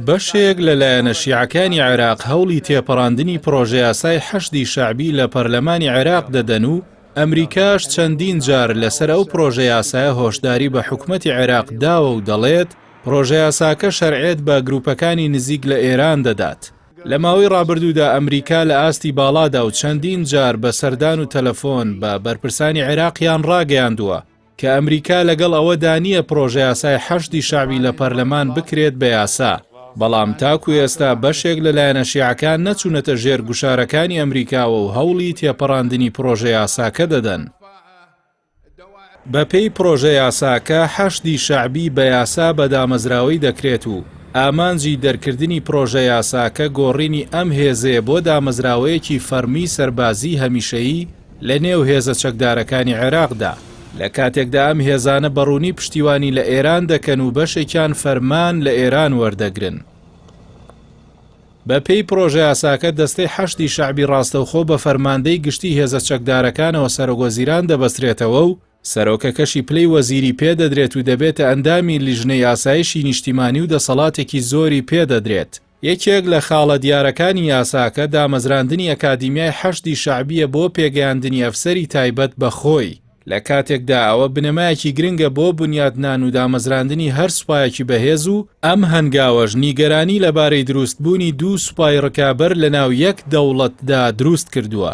بەشێک لە لایەنە شیعەکانی عێراق هەوڵی تێپەڕاندنی پڕۆژەیاسای حەشدی شەعبی لە پەرلەمانی عێراق دەدەن و ئەمریکاش چەندین جار لەسەر ئەو پڕۆژەیاسایە هۆشداری بە حکومەتی عێراق داوە و دەڵێت پڕۆژەیاساکە شەرعیەت بە گروپەکانی نزیک لە ئێران دەدات. لە ماوەی ڕابردوودا ئەمریکا لە ئاستی باڵادا و چەندین جار بە سەردان و تەلەفۆن بە بەرپرسانی عێراقیان ڕاگەیاندووە کە ئەمریکا لەگەڵ ئەوەدا نییە پڕۆژەیاسای حەشدی شەعبی لە پەرلەمان بکرێت بە یاسا، بەڵام تاکو ئێستا بەشێک لە لایەنە شیعەکان نەچوونەتە ژێر گوشارەکانی ئەمریکاوە و هەوڵی تێپەڕاندنی پڕۆژەیاساکە دەدەن. بەپێی پڕۆژەیاساکە، حەشدی شەعبی بە یاسا بە دامەزراوەی دەکرێت و ئامانجی دەرکردنی پڕۆژەیاساکە گۆڕینی ئەم هێزەیە بۆ دامەزراوەیەکی فەڕمی سەربازیی هەمیشەیی لە نێو هێزە چەکدارەکانی عێراقدا، لە کاتێکدا ئەم هێزانە بە ڕوونی پشتیوانی لە ئێران دەکەن و بەشێکیان فەرمان لە ئێران وەردەگرن. بە پێی پڕۆژەیاساکە دەستەی حەشدی شەعبی ڕاستەوخۆ بە فەرماندەی گشتی هێزە چەکدارەکانەوە سەرۆکوەزیران دەبەسترێتەوە و سەرۆکەکەشی پلەی وەزیری پێدەدرێت و دەبێتە ئەندامی لیژنەی ئاسایشی نیشتیمانی و دەسەڵاتێکی زۆری پێدەدرێت. یەکێک لە خاڵە دیارەکانی یاساکە دامەزراندنی ئەکادیمیای حەشدی شەعبییە بۆ پێگەیاندنی ئەفسەری تایبەت بە خۆی، لە کاتێکدا ئەوە بنەمایەکی گرنگە بۆ بنیاتنان و دامەزراندنی هەر سوپایەکی بەهێز و ئەم هەنگاوەش نیگەرانی لەبارەی دروستبوونی دوو سوپای ڕکابەر لەناو یەک دەوڵەتدا دروست کردووە.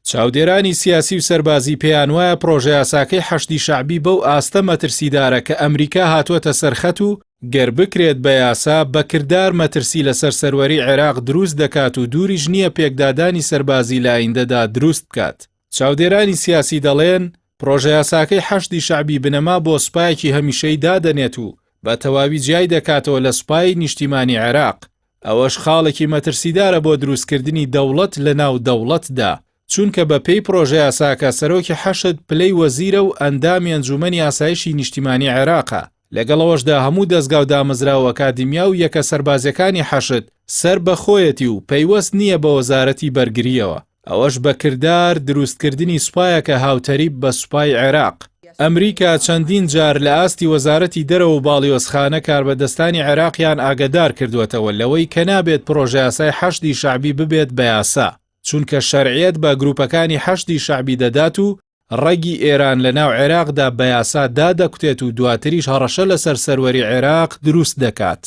چاودێرانی سیاسی و سەربازی پێیانوایە پڕۆژەیاساکەی حەشدی شەعبی بەو ئاستە مەترسیدارە کە ئەمریکا هاتووەتە سەر خەت و گەر بکرێت بە یاسا، بە کردار مەترسی لەسەر سەروەری عێراق دروست دەکات و دووریش نییە پێکدادانی سەربازی لە ئایندەدا دروست بکات. چاودێرانی سیاسی دەڵێن، پڕۆژەیاساکەی حەشدی شەعبی بنەما بۆ سوپایەکی هەمیشەیی دادەنێت و بە تەواوی جیای دەکاتەوە لە سوپای نیشتیمانی عێراق، ئەوەش خاڵێکی مەترسیدارە بۆ دروستکردنی دەوڵەت لەناو دەوڵەتدا، چونکە بە پێی پڕۆژەیاساکە سەرۆکی حەشد پلەی وەزیرە و ئەندامی ئەنجوومەنی ئاسایشی نیشتیمانی عێراقە، لەگەڵ ئەوەشدا هەموو دەزگا و دامەزراوە و ئەکادیمیا و یەکە سەربازیەکانی حەشد سەر بە خۆیەتی و پەیوەست نییە بە وەزارەتی بەرگرییەوە. ئەوەش بە کردار دروستکردنی سوپایەکە هاوتەریب بە سوپای عێراق. ئەمریکا چەندین جار لە ئاستی وەزارەتی دەرەوە و باڵیۆزخانە کاربەدەستانی عێراقیان ئاگەدار کردووەتەوە لەوەی کە نابێت پڕۆژەیاسای حەشدی شەعبی ببێت بە یاسا، چونکە شەرعیەت بە گروپەکانی حەشدی شەعبی دەدات و ڕەگی ئێران لە ناو عێراقدا بە یاسا دادەکوتێت و دواتریش هەڕەشە لەسەر سەروەری عێراق دروست دەکات.